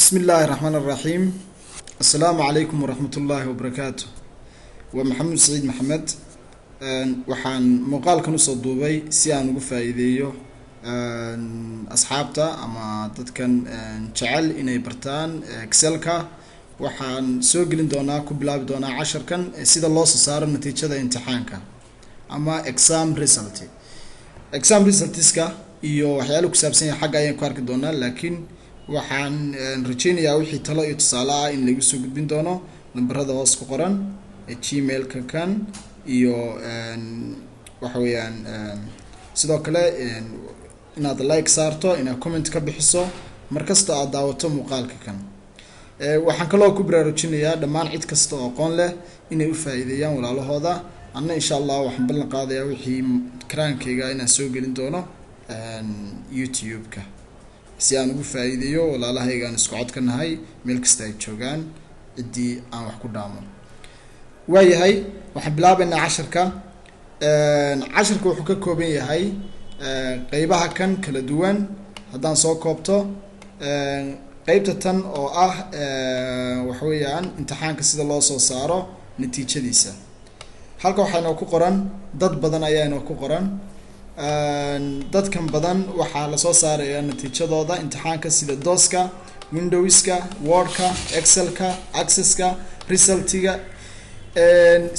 Bismi illaahi raxmaan araxiim. Assalaamu calaykum waraxmat ullaahi wabarakaatu. Waa Maxamuud Saciid Maxamed. Waxaan muuqaalkan usoo duubay si aan ugu faa-iideeyo asxaabta ama dadkan jecel inay bartaan Excelka. Waxaan soo gelin doonaa, ku bilaabi doonaa casharkan sida loo soo saaro natiijada imtixaanka ama exam result. Exam resultska iyo waxyaala ku saabsan yahay xagga ayaan ku arki doonaa, laakiin waxaan rajeynayaa wixii talo iyo tusaale ah in lagu soo gudbin doono lambarada hoos ku qoran Gmailka kan iyo waxa weeyaan sidoo kale inaad like saarto, inaad comment ka bixiso markasta aad daawato muuqaalka kan. Waxaan kaloo ku baraarujinayaa dhammaan cid kasta oo aqoon leh inay u faa-iideeyaan walaalahooda. Anna insha Allah waxaan ballan qaadayaa wixii karaankayga inaan soo gelin doono YouTube-ka si aan ugu faa-iideeyo walaalahayga aan isku cod ka nahay meel kasta ay joogaan, ciddii aan wax ku dhaamo. Waayahay, waxaan bilaabeynaa casharka. Casharka wuxuu ka kooban yahay qeybaha kan kala duwan. Haddaan soo koobto, qeybta tan oo ah waxa weeyaan imtixaanka sida loo soo saaro natiijadiisa. Halka waxaa inoo ku qoran dad badan ayaa inoo ku qoran. Dadkan badan waxaa lasoo saaraya natiijadooda imtixaanka, sida DOSka, Windowska, Wordka, Excelka, Accesska, resultiga.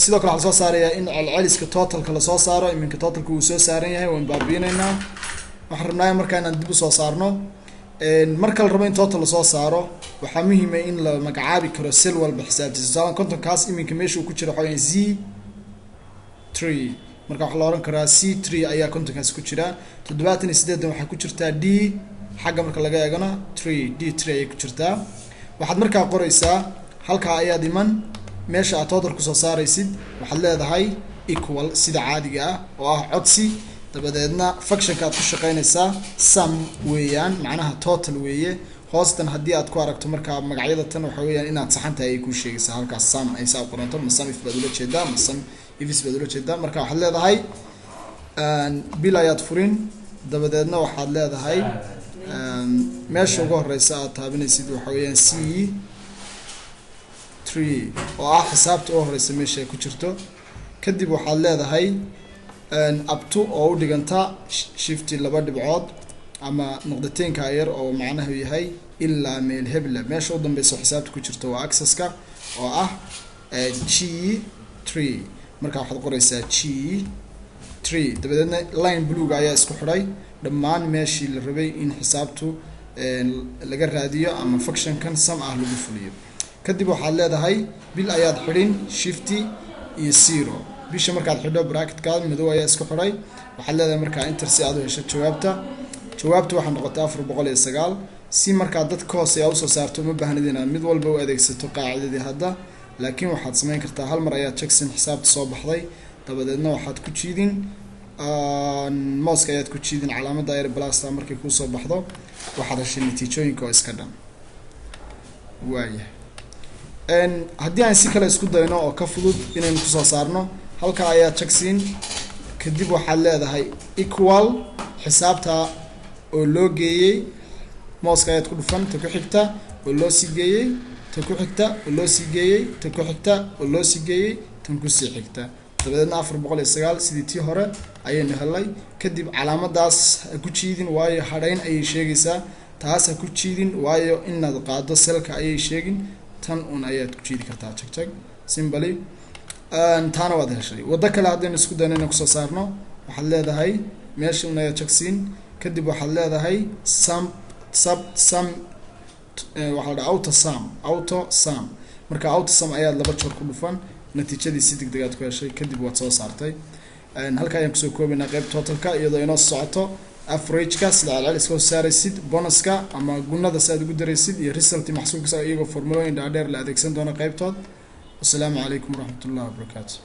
Sidoo kale waxaa lasoo saarayaa in celceliska, totalka lasoo saaro. Iminka totalka wuu soo saaran yahay, waan baabiinaynaa. Waxaan rabnaa markaa inaan dib usoo saarno. Marka la rabo in total lasoo saaro, waxaa muhiima in la magacaabi karo cell walba xisaabtiisa. Tusaale, 50kaas iminka meesha uu ku jira waxaa C3. Marka waxaa la ohan karaa C3 ayaa 50kaas ku jira. 78-dan waxaa ku jirtaa D, xagga marka laga eegana three, D3 ayay ku jirtaa. Waxaad markaa qoraysaa, halkaa ayaad iman, meesha aad total kusoo saaraysid waxaad leedahay equal sida caadiga ah oo ah codsi. Dabadeedna functionka aad ku shaqeynaysaa sum weeyaan, macnaha total weeye. Hoostan haddii aad ku aragto markaa magacyada tan, waxa weeyaan inaad saxan tahay ay kuu sheegaysaa. Halkaas sum ay saa qoranto, ma sum if baad ula jeedaa, ma sum ifs baad ula jeedaa? Marka waxaad leedahay bil ayaad furin, dabadeedna waxaad leedahay meesha ugu horeysa aad taabinaysid waxa weeyaan C3 oo ah xisaabta u horeysa meesha ay ku jirto. Kadib waxaad leedahay up to oo u dhiganta shift laba dhibcood ama noqdateynka yar oo macnahu yahay ilaa meel hebla. Meesha u dambeysa xisaabta ku jirto waa Accesska oo ah G3. Marka waxaad qoreysaa G3, dabadeedna line bluega ayaa isku xidhay dhammaan meeshii la rabay in xisaabtu laga raadiyo ama functionkan sum ah lagu fuliyo. Kadib waxaad leedahay bil ayaad xidhin, shift iyo zero. Bisha markaad xidho, bracketka madow ayaa isku xidhay. Waxaad leedahay markaa enter si aad u hesho jawaabta. Jawaabta waxaa noqotay 409. Si markaa dad ka hooseya usoo saarto, uma baahnid inaad mid walba u adeegsato qaacidadii hadda, laakiin waxaad samayn kartaa hal mar ayaad jagsin xisaabta soo baxday, dabadeedna waxaad ku jiidin mouseka, ayaad ku jiidin calaamadda air plusta. Markay kuusoo baxdo, waxaad heshay natiijooyinka oo iska dhan. Waayahay, haddii aan si kale isku dayno oo ka fudud inaynu kusoo saarno, halkaa ayaa jagsiin. Kadib waxaad leedahay equal, xisaabta oo loo geeyey, mouseka ayaad ku dhufan, ta ku xigta oo loo sii geeyey, ta ku xigta oo loo sii geeyey, ta ku xigta oo loo sii geeyey, tan kusii xigta. Dabadeedna 409 sidii tii hore ayaynu helay. Kadib calaamadaas ha ku jiidin, waayo hadhayn ayay sheegaysaa. Taas ha ku jiidin, waayo inaad qaado cellka ayay sheegin. Tan un ayaad ku jiidi kartaa, jag jag, simply. Taana waad heshay. Waddo kale haddaynu isku dayno inaan kusoo saarno, waxaad leedahay meesha un ayaad jagsiin. Kadib waxaad leedahay sum, sub sum, waxaa la dhaha auto sum, auto sum. Marka auto sum ayaad laba jeer ku dhufan, natiijadii si deg degaad ku heshay. Kadib waad soo saartay. Halka ayaan kusoo koobaynaa qeyb totalka, iyadoo inoo socoto averageka, sida celceliska soo saaraysid, bonuska ama gunada si aad ugu daraysid, iyo result maxsuulka, iyagoo formulooyin dhaadheer la adeegsan doono qeybtood. Wasalaamu calaykum waraxmat ullahi wabarakaatu.